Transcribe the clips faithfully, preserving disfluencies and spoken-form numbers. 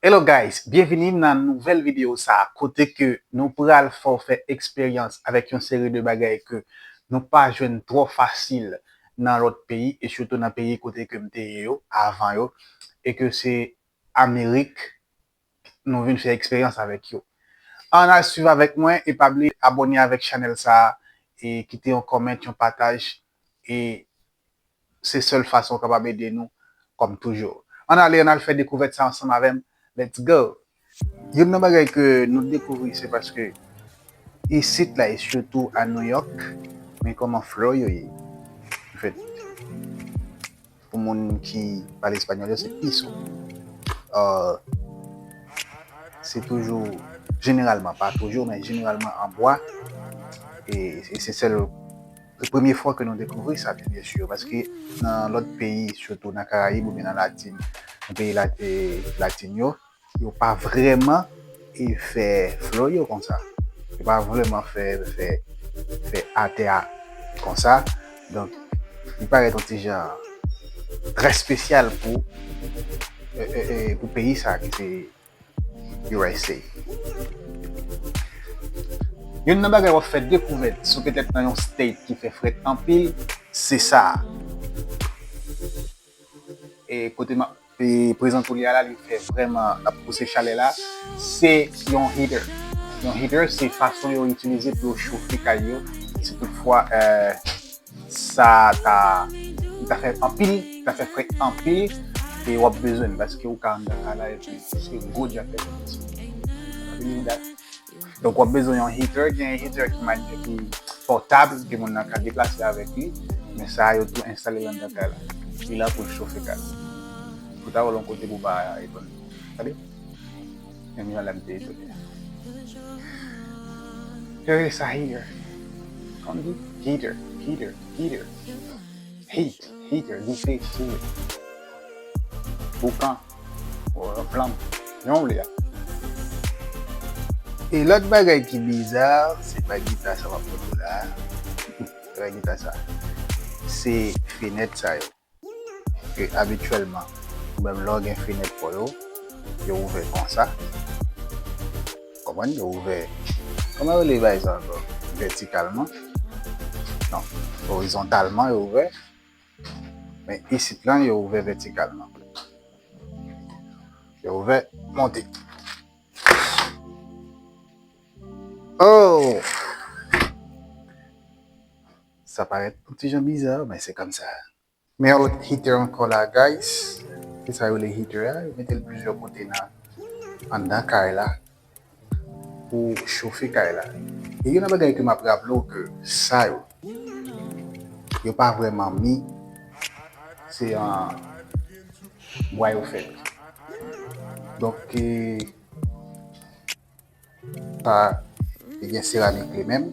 Hello guys, byenvini nan nouvèl videyo sa a, kote ke nou pral fè w fè eksperyans avèk yon seri de bagay ke nou pa jwenn twò fasil nan lòt peyi, e sitou nan peyi kote ke m te ye yo, avan yo, e ke se Amerik, nou vin fè eksperyans avèk yo. Ann al swiv avèk mwen e pa bliye abòne avèk chanèl sa a, e kite yon kòmant, yon pataj, e se sèl fason w kapab ede nou, kòm toujou. Ann ale, ann al fè dekouvèt sa ansanm avè m. Let's go! Youn nan bagay ke nou dekouvri, se paske isit la, e sitou a New York, men kòman flè yo ye. Anfèt, pou moun ki pale espanyòl yo, se piso. Euh, se toujou, jeneralman, pa toujou, men jeneralman an bwa. E, e se sèl, se premye fwa ke nou dekouvri sa, byen, byen si, paske nan lòt peyi, sitou nan Karayib oubyen nan Latin, nan peyi la-, e, latin yo, yo pa vrèman, e, fè flè yo konsa. Yo pa vrèman fè, fè, fè atè a konsa. Donk, li parèt yon ti jan trè espesyal pou, e, e, e, pou peyi sa ki se U S A. Youn nan bagay w ap fè dekouvèt sou petèt nan yon state ki fè frèt anpil, se sa a. E kote m ap, e prezante w li a la, li fè vrèman, l ap pouse chalè la. Se yon heater. Yon heater, se fason yo itilize pou yo chofe kay yo. Si toutfwa, euh, sa ta, li ta fè anpil, li ta fè frèt anpil, e w ap bezwen l, paske ou ka anndan kay la, epi se gwo djak. Donk, w ap bezwen yon heater, gen heater ki many-, ki pòtab, ke moun nan ka deplase avèk li, men sa a, yo tou enstale l anndan kay la. Li la pou l chofe kay la. Ou ta wè l yon kote pou ba etonn. Gade. Menm jan lè m te etone. Yo rele sa heater. Kòman di? Heater, heater, heater. Heat, heater, dife, sou. Boukan. Ou flanm. Jan w vle a. E lòt bagay ki biza, se pa gita sa m ap montre w la. Se pa gita sa. Se fenèt sa yo. Ke abityèlman, ou menm lè w gen fenèt pa w yo, yo ouvè konsa. Konprann? Yo ouvè, kòman yo rele bagay sa ankò? Vètikalman. Non, orizontalman yo ouvè. Men isit lan, yo ouvè vètikalman. Yo ouvè, monte. Oh! Sa parèt yon ti jan biza, men se kòmsa. Men yon lòt heater ankò la, guys. Se sa yo rele heater a. Yo mete l plizyè kote nan, anndan kay la pou chofe kay la. E youn nan bagay ke m ap raple w ke sa yo, yo pa vrèman mi, se an bwa yo fèt. Donk, e, pa gen seramik li menm,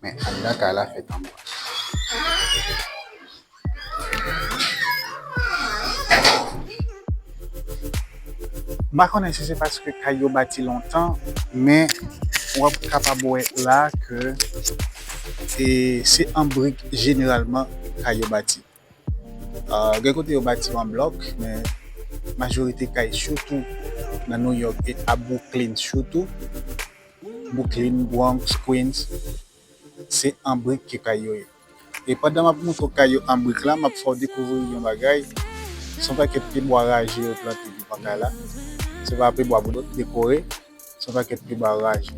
men anndan kay la fèt an bwa. M pa konnen si se paske kay yo bati lontan, men w ap kapab wè la ke, e, se an brik jeneralman kay yo bati. Ah, gen kote yo bati yo an blòk, men majorite kay, sitou nan New York e a Brooklyn sitou, Brooklyn, Bronx, Queens, se an brik ke kay yo ye. E pandan m ap montre w kay yo an brik la, m ap fè w dekouvri yon bagay. Se yon pakèt pye bwa raje yo plante devan kay la. Se pa pye bwa pou dekore, se yon pakèt pye bwa raje.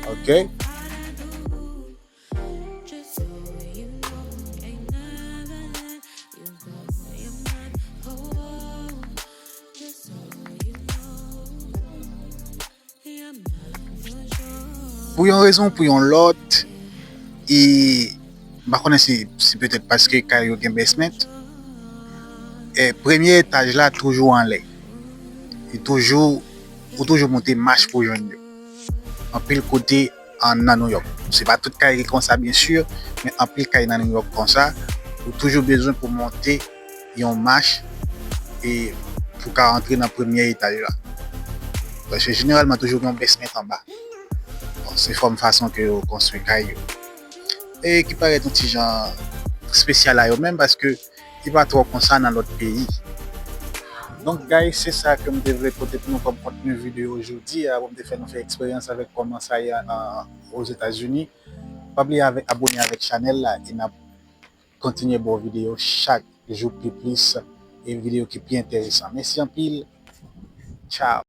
Ok? Pou yon rezon, pou yon lòt, e m pa konnen si, si petèt paske kay yo gen basement, e premye etaj la toujou anlè. E toujou, ou toujou monte mach pou w jwenn yo. Anpil kote an, nan New York. Se pa tout kay ki konsa, byen si, men anpil kay nan New York konsa. Ou toujou bezwen pou monte yon mach e pou ka antre nan premye etaj la. Paske jeneralman toujou gen yon basement anba. Bon, se fòm fason ke yo konstwi kay yo. E ki parèt yon ti jan espesyal a yo menm, paske li pa twò konsa nan lòt peyi. Donk, guys, se sa ke m te vle pote pou nou kòm kontni videyo jodi a, pou m te fè nou fè eksperyans avèk kòman sa ye an Ozetazini. Pa bliye avè, abòne avèk chanèl la e n ap kontinye ba w videyo chak jou pi plis e videyo ki pi enteresan. Mèsi anpil. Tchao.